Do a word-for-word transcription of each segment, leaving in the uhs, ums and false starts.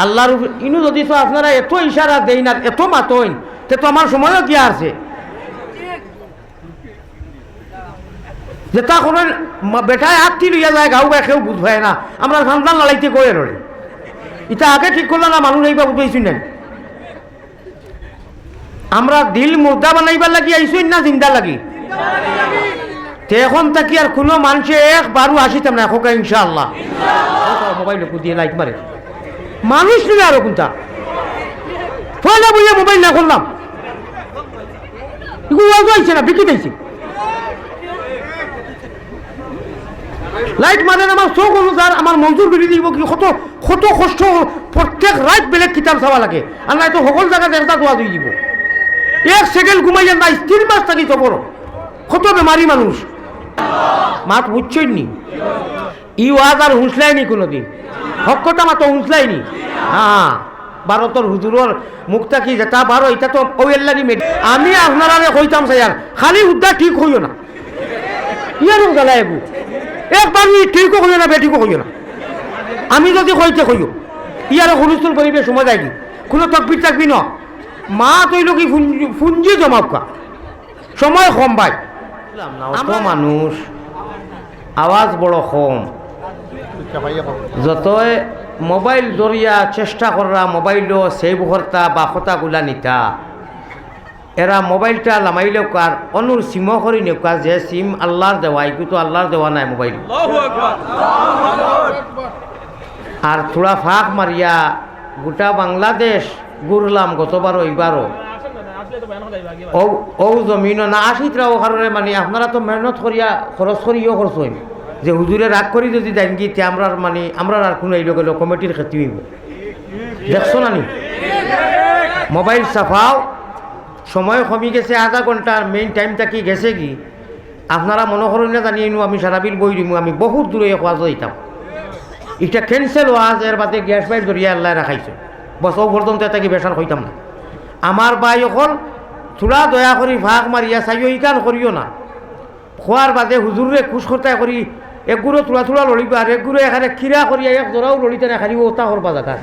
আল্লাহর উপরে ইনু যদি তো আপনারা এত ইশারা দেইন আর এত মাতইন, তে তো আমার সময়ও গিয়া আছে। যেটা করেন, মা-, বেটায় আত্তি লইয়া যায়, গাউ গায় কেউ বুঝ পায় না, আমরা সন্তান লড়াইতে কয়ে লড়ে। ইটা আগে ঠিক করলা না, মানুষ এইবার বুঝাইছুন না। আমরা দিল মুর্দা বানাইবার লাগি আইছুন না জিন্দা লাগি? তে এখন থাকি আর কোনো মানুষে একবারও আসিতাম না, খোকা ইনশাআল্লাহ। মোবাইল কুদিয়ে লাইট মারে, মানুষ নিলে আরো কোনটা? ফোনে বইয়া মোবাইল না করলাম, এগুলো ওয়াজ হইছে না, বিকি দিয়েছে। লাইট মারেন, আমার চোখ অনুযার, আমার মঞ্জুর বেরিয়ে দিব কি, কত, কত কষ্ট, প্রত্যেক রাত বেলেগ কিতাব চাওয়া লাগে। আর নাই তো সকল জায়গাতে একটা দোয়া দিয়ে দিব। এক সেকেন্ড ঘুমাইয়া নাই, তিন মাস থাকি সফর। কত বেমারি মানুষ। মাত বুঝছইন নি? ই ওয়াজ আর হুঁসলাইনি কোনোদিন। হক কথা মাতো হুঁসলাইনি। হ্যাঁ, ভারতর হুজুরর মুখ থাকি যেটা বারো, এটা তো ওই আল্লাহরই মেয়ে। আমি আপনারারে কইতাম চাই আর, খালি উদ্ধার ঠিক হইও না। ইয়ারও জ্বালা এবু। একবার ই ঠিকও কইও না, বেঠিকও কইও না। আমি যদি কইতে কইও, ইয়ারে হুলুস্থুল করিবে সময় যায়নি। কোনো তকবির থাকবি না। মা তৈল কি ফুঞ্জি, ফুঞ্জি জমাউক্কা। সময় কম ভাই। বুঝলাম না, অত মানুষ, আওয়াজ বড় কম। যতই মোবাইল ধরিয়া চেষ্টা কররা, মোবাইলও সেভ করতা বা কথাগুলা নিতা, এরা মোবাইলটা লামাইলে কার অনুর সিমও করি নেউকা, যে সিম আল্লাহর দেওয়া, ইগু তো আল্লাহর দেওয়া নায় মোবাইল। আর থুড়া ফাঁক মারিয়া গোটা বাংলাদেশ ঘুরলাম গতবারও, এইবারও। ও, ও জমিনও না আসিতরা, ও কারণে মানে আপনারা তো মেহনত করিয়া খরচ করিও খরচ হইন, যে হুজুরে রাগ করি যদি যাইনগি, তে আমরার মানে, আমরার আর কোনো এই লোক কমিটির ক্ষতি হইব। দেখছো না নি? মোবাইল চাপাও, সময় কমি গেছে, আধা ঘন্টার মেইন টাইম থাকি গেছে কি? আপনারা মনে করইন না জানি, ইনো আমি সারা বিল বই দিমু, আমি বহুত দূরে এক ওয়াজও দিতাম। এটা ক্যান্সেল ওয়াজ, এর বাদে গ্যাস পাইপ ধরিয়া আল্লাহ রাখাইছে। বস, ও পর্যন্ত এটা কি বেশান কইতাম না। আমার ভাই অকল, থুড়া দয়া করি ফাঁক মারিয়া চাইও, ইকান করিও না। খোয়ার বাদে হুজুররে খুশ করতায় করি, এক গুঁড়ো থুড়া থুড়া লড়িবা, আর এক গুঁড়ো এখানে কিরা করিয়া এক জোড়াও লড়িতে না, খালি ওটা করবা জাগা।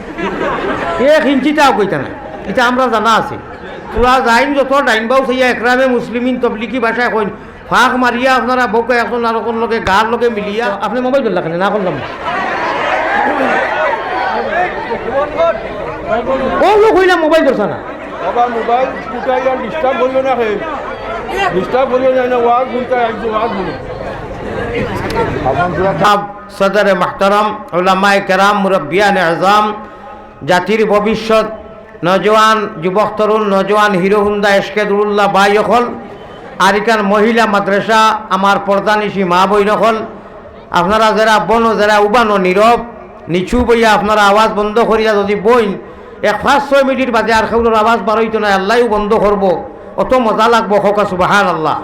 এক ইঞ্চিটাও কইতা না। এটা আমরা জানা আছে। থুড়া যাইন যত ডাইন বাউ চাইয়া একরামে মুসলিমিন তবলিগি ভাষায় কইন, ফাঁক মারিয়া আপনারা বউকে একজন আরকজন লগে গার লগে মিলিয়া। আপনি মোবাইল ধরলা কেনে? না করলাম না। ও লোক হইলাম মোবাইল ধরছে না। বাবা, মোবাইল কোথায় আর ডিস্টার্ব করিও না হে। ডিস্টার্ব করিও না, না, ওয়াজ শুনতে আইছো, ওয়াজ শুনো। সদর মোহতরম, উলামায়ে কেরাম, মুরব্বিয়ানে আজম, জাতির ভবিষ্যৎ, নওজোয়ান, যুবক তরুণ, নওজোয়ান হিরো হুন্দা এশকে দুরুল্লাহ ভাই অকল, আর ইখান মহিলা মাদ্রাসা, আমার পর্দানিশি মা বইন অকল, আপনারা যেরা বনো, যেরা উবানো নীরব, নিচু বইয়া আপনারা আওয়াজ বন্ধ করিয়া যদি বইন, এক পাঁচ ছয় মিনিট বাদে আর কেউর আওয়াজ বারইতো নায়, আল্লায়ও বন্ধ করবো। অত মজা লাগবো, কউক্কা সুবহানাল্লাহ।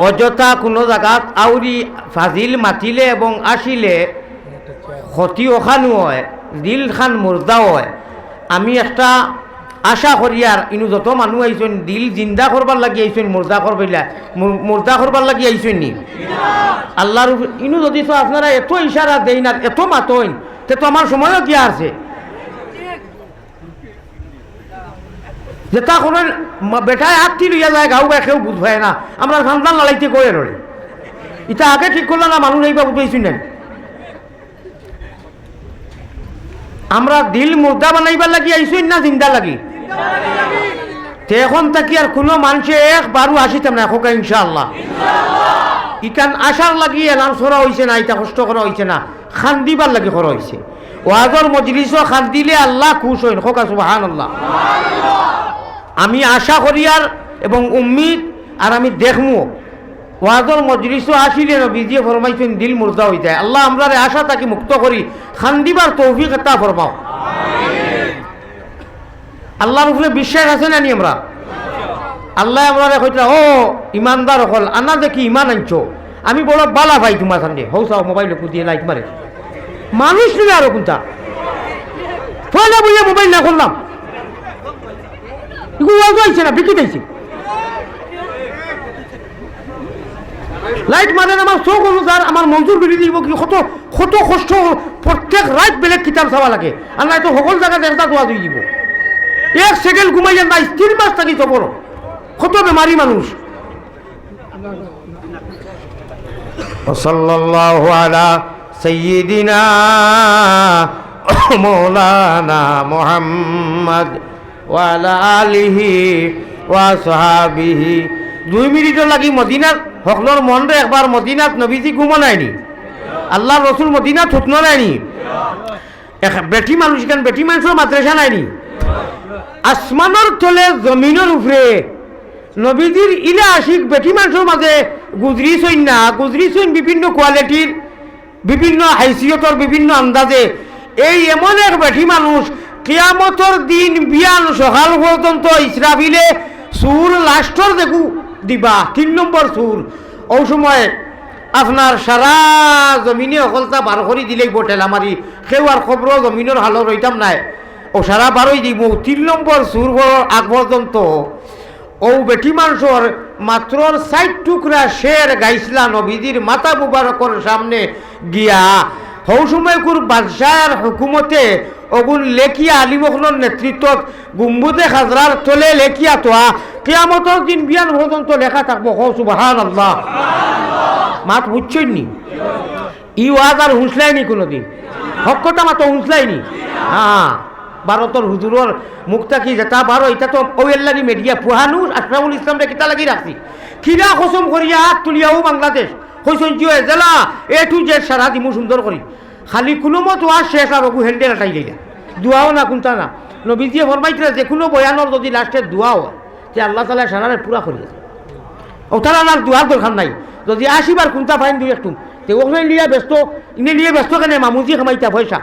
অযথা কুনু জাগাত আউরি ফাজিল মাতিলে এবং আসিলে ক্ষতি অখানউ অয়, দিল খান মুর্দা অয়। আমি একটা আশা করিয়ার, ইনো যত মানুষ আইছইন, দিল জিন্দা করবার লাগি আইছইন, মুর্দা করবাইলা, মুর-, মুর্দা করবার লাগি আইছইন নি? আল্লাহর উপরে, ইনো যদি তো আপনারা এত ইশারা দেইন আর এত মাতইন, তে তো আমার সময়ও গিয়া আছে। যেটা করেন, মা-, বেটায় আত্তি লইয়া যায়, গাউ গায় কেউ বুঝ পায় না, আমরা সন্তান লড়াইতে কয়ে লড়ে। ইটা আগে ঠিক করলা না, মানুষ এইবার বুঝাইছইন না। আমরা দিল মুর্দা বানাইবার লাগি আইছইন না জিন্দা লাগি? তে এখন থাকি আর কুনু মানষে একবারও আসিতাম না, কউক্কা ইনশাআল্লাহ। ইখান আশার লাগি এলান করা অইছে না, ইটা কষ্ট করা অইছে না, কান্দিবার লাগি করা অইছে। ওয়াজর মজলিসও কান্দিলে আল্লাহ খুশ অইন, কউক্কা সুবহানাল্লাহ। আমি আশা করিয়ার এবং উম্মিদ আর আমি দেখমু ওয়াজর মজলিসও আসিলে নবীজিয়ে ফরমাইছইন, দিল মুর্দা অইযায়। আল্লাহ আমরারে আশা থাকি মুক্ত করি কান্দিবার তৌফিক এতা ফরমাও। আল্লাহর উপরে বিশ্বাস আছে না নি আমরা? আল্লায় আমরারে কইতরা, "ও ইমানদার অকল, আনা দেখি ইমান আনছো, আমি বড় বালা পাই তুমার সামনে।" হউ চাও, মোবাইল কুদিয়ে লাইট মারে। মানুষ নিলে আরো কুনটা? ফোনে বইয়া মোবাইল না করলাম। ইগু ওয়াজ অইছে না, বিকি দিছে। লাইট মারের আমার চউখ অইলো যার, আমার মঞ্জুর করি দিব কি, কত, কত কষ্ট, প্রত্যেক রাইত বেলেগ কিতাব চাওয়া লাগে। আর না তো হকল জাগাত একটা দোয়া দুই দিব। এক সেকেন্ড ঘুমাইয়া নাই, তিন মাস থাকি সফর। কত বেমারি মানুষ। وصلى الله على سيدنا مولانا محمد وعلى آله وأصحابه। দুই মিনিটর লাগি মদিনাত, হকলর মনরে একবার মদিনাত নবীজি ঘুমো নাইনি, আল্লাহর রসুল মদিনাত হুতনো নাইনি। এক বেটি মানুষ, ইখান বেটি মানুষর মাদ্রাসা নাইনি। আসমানর তলে জমিনর উপরে নবীজির ইলা আশিক বেটি মানুষর মাঝে গুজরিছইন না, গুজরিছইন বিভিন্ন কোয়ালিটির, বিভিন্ন হাইসিয়তর, বিভিন্ন আন্দাজে। এই এমন এক বেটি মানুষ, কিয়ামতর দিন বিয়ান সকাল পর্যন্ত ইসরাফিলে সুর লাস্টর দেখু দিবা, তিন নম্বর সুর। অউ সময় আপনার সারা জমিনে হকলতা বার করি দিলেই বটে আমারি, কেউ আর কবর জমিনর হালো রইতাম নায়। অউ সারা বারই দিব, তিন নম্বর সুর পড়ার আগ পর্যন্ত অউ বেটি মানষর মাত্রর চাইর টুকরা শের গাইছলা নবীজির মাথা মুবারকর সামনে গিয়া। হউ সময়কুর বাদশার হুকুমতে অগুন লেখিয়া আলিম অকলর নেতৃত্বত গুম্বুদে খাজরার তলে লেখিয়া থোয়া, কিয়ামতর দিন বিয়ান পর্যন্ত লেখা থাকবো। কও সুবহানাল্লাহ। মাত বুঝছইন নি? ই ওয়াজ আর হুনছলায়নি কুনুদিন? হক কথা মাতো, হুনছলায়নি? হ্যাঁ, ভারতর হুজুরর মুখ থাকি যেটা বারো, ইটা তো অউ এর লাগি মিডিয়া পুহানু আশরাফুল ইসলামরে কিতা লাগি রাখছি? কিরা কসম করিয়া আত তুলিয়া অউ বাংলাদেশ কইছইন যে জেলা A to Z সারা দিমু সুন্দর করি। খালি কুনু মত ওয়াজ শেষ আর অগু হ্যান্ডেল আটাই লইলা। দোয়াও না, কুনতা না। নবীজিয়ে ফরমাইতরা যে কুনু বয়ানর যদি লাস্টে দোয়া অয়, তে আল্লাহ তাআলায় সারারে পুরা করি দেয়। অউ তারা আর দোয়ার দরকার নাই। যদি আশিবার কুনতা পাইন দুই একটু, তে অখান লিয়া ব্যস্ত, ইনে লিয়া ব্যস্ত কেনে মামুজি কামাইতা পয়সা।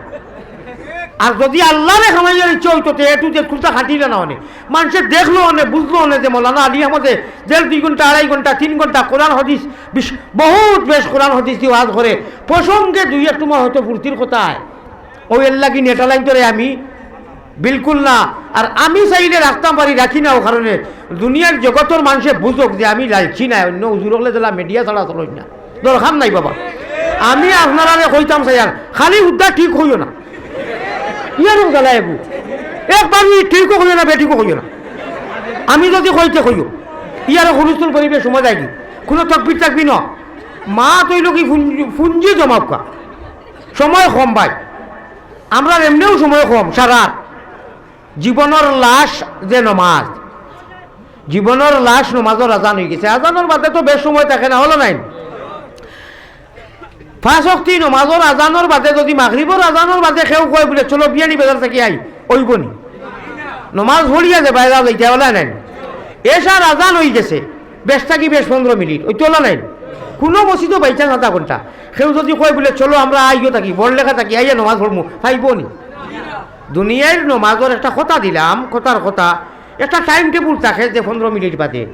আর যদি আল্লাহরে কামাইয়ার ইচ্ছা অইতো, তে A to Z কুনতা খাটিলা না অনে। মানষে দেখলো অনে, বুঝলো অনে যে মৌলানা আলী আহমদে জেল দুই ঘন্টা, আড়াই ঘন্টা, তিন ঘন্টা কোরআন হাদিস, বিশ-, বহুত বেশ কোরআন হাদিস দি ওয়াজ করে। প্রসঙ্গে দুই একটু মা হয়তো ফুর্তির কথা অয়। অউ এর লাগি নেটা লাইন ধরে আমি বিলকুল না। আর আমি চাইলে রাখতাম পারি, রাখি না। অউ কারণে দুনিয়ার জগতর মানষে বুঝউক যে আমি লালচি নায়, অন্য হুজুর অকলে যেলা মিডিয়া ছাড়া চলইন না, দরকার নাই বাবা। আমি আপনারারে কইতাম চাইয়ার, খালি হুদ্দা ঠিক কইও না। ইয়ারও জ্বালা এগু। একবার ই ঠিকও কইও না, বেঠিকও কইও না। আমি যদি কইতে কইও, ইয়ারও হুলুস্থুল করিবে সময় যায়গি। কুনু তকবির থাকবি না। মাত অইলো কি পুঞ্জি, পুঞ্জি জমাউক্কা। সময় কম ভাই। আমরার এমনেউ সময় কম, সারার। জীবনর লাশ যে নমাজ, জীবনর লাশ নমাজর আজান অইগেছে। আজানর বাদে তো বেশ সময় থাকে না, অইলো নায়? পাঁচ ওয়াক্তি নমাজর আজানর বাদে যদি মাগরিবর আজানর বাদে কেউ কয় বুলে, "চলো বিয়ানি বাজার থাকি আই", অইবো নি? নমাজ পড়িয়া যে বাইরে যাইতা, অইলো নায়? এশার আজান অইগেছে, বেশ থাকি বেশ পনেরো মিনিট, অইতো অইলো নায়? কুনু মসজিদো বাইচা আধা ঘন্টা। কেউ যদি কয় বুলে, "চলো আমরা আইও থাকি, বড়লেখা থাকি আইয়া নমাজ পড়মু", পাইবো নি? দুনিয়ার নমাজর একটা কথা দিলাম, কথার কথা, একটা টাইম টেবুল থাকে যে পনেরো মিনিট বাদে।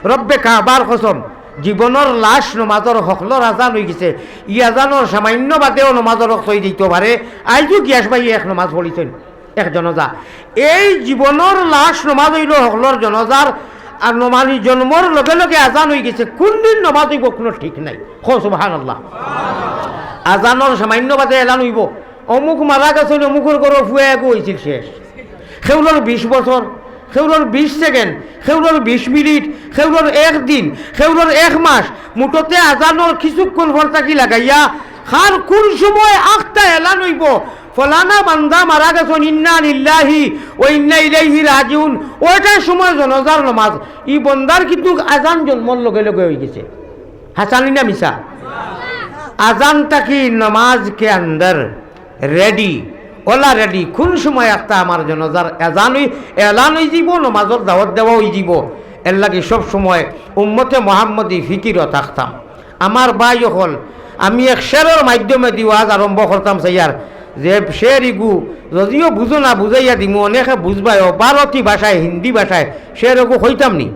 রব্বে কাবার কসম, জীবনর লাশ নমাজর হকলর আজান অইগেছে। ই আজানর সামান্য বাদেও নমাজর ওয়াক্ত অই যাইতো পারে। আইজও গিয়াস ভাই এক নমাজ পড়িছইন, এক জনাজা। এই জীবনর লাশ নমাজ অইলো হকলর জনাজার, আর নমাজ জন্মর লগে লগে আজান অইগেছে। কুনদিন নমাজ অইবো কুনু ঠিক নাই। কও সুবহানাল্লাহ। আজানর সামান্য বাদে এলান অইবো, অমুক মারা গেছইন, অমুকর ঘরো ফুয়া এগু অইছিল শেষ। কেউরর বিশ বছর, কেউরর বিশ সেকেন্ড, কেউরর বিশ মিনিট, কেউরর এক দিন, কেউরর এক মাস। মুঠতে আজানর কিছুক্ষণ পর থাকি লাগাইয়া, কার কুন সময় আখতা এলান অইবো, ফলানা বান্দা মারা গেছইন, ইন্না লিল্লাহি ওয়া ইন্না ইলাইহি রাজিউন, অটার সময় জনাজার নমাজ। ই বন্দার কিন্তু আজান জন্মর লগে লগে অইগেছে। হাছানি না মিছা? আজান থাকি নমাজ কে আন্দর রেডি, অলা রেডি। কুন সময় একটা আমার জনাজার আজান অই, এলান অইযিবো, নমাজর দাওয়াত দেওয়া অইযিবো। এরলাগি সব সময় উম্মতে মোহাম্মদী ফিকিরো থাকতাম। আমার ভাই অকল, আমি এক শেরর মাধ্যমে দি ওয়াজ আরম্ভ করতাম চাইয়ার, যে শের ইগু যদিও বুঝো না, বুঝাইয়া দিমু, অনেকে বুঝবায়ও, ভারতী ভাষায়, হিন্দি ভাষায় শের ইগু কইতাম নি।